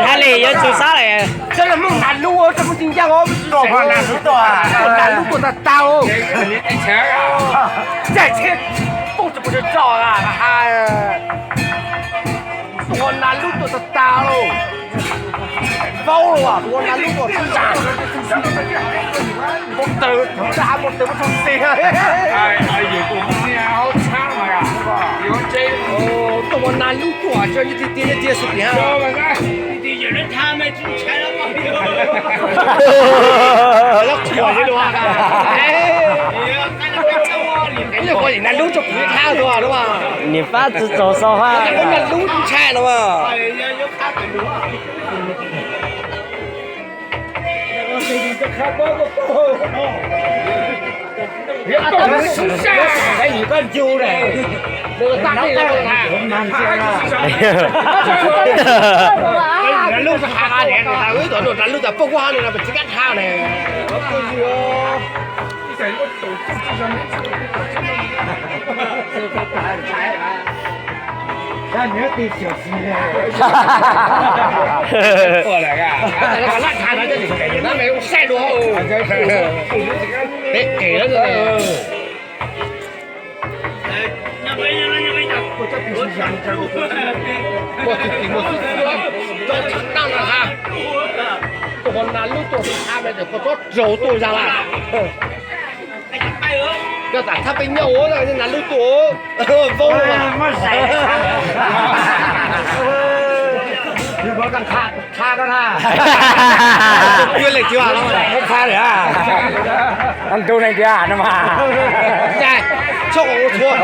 Thaj li yuav tsum sab lawm. Cov no Hmoob Nas Lub, cov Hmoob Tsis Ncaj os. Nas Lub tuaj tag tag. Caij tsheb poob tsis pus tsis tso. Tus Nas Lub tuaj tag tag lauj. Vaub lauj, tus Nas Lub tuaj tag tag. Npau taws, npau taws muaj txog xis. Tus Nas Lub tuaj tsis nyob tiag tiag, nyob tiag xwb tiag. Nas Lub tso kuv thab tuaj. Niam fab tsis txaus xaus hab. Nas Lub ntshai no mas. Nas Lub tas poob kuj hab no tsis kam thab ne. Peb qis lawm. Tus Nas Lub tuaj tsis thab, tus koj tsob raug tuaj zag lawm. Koj tas thab peb nyob ua Nas Lub tuaj. Vaub. Tha koj na. Yuav leej twg los tha li. Ntuj neeg tiag no mas. Txhob kom ua txhua.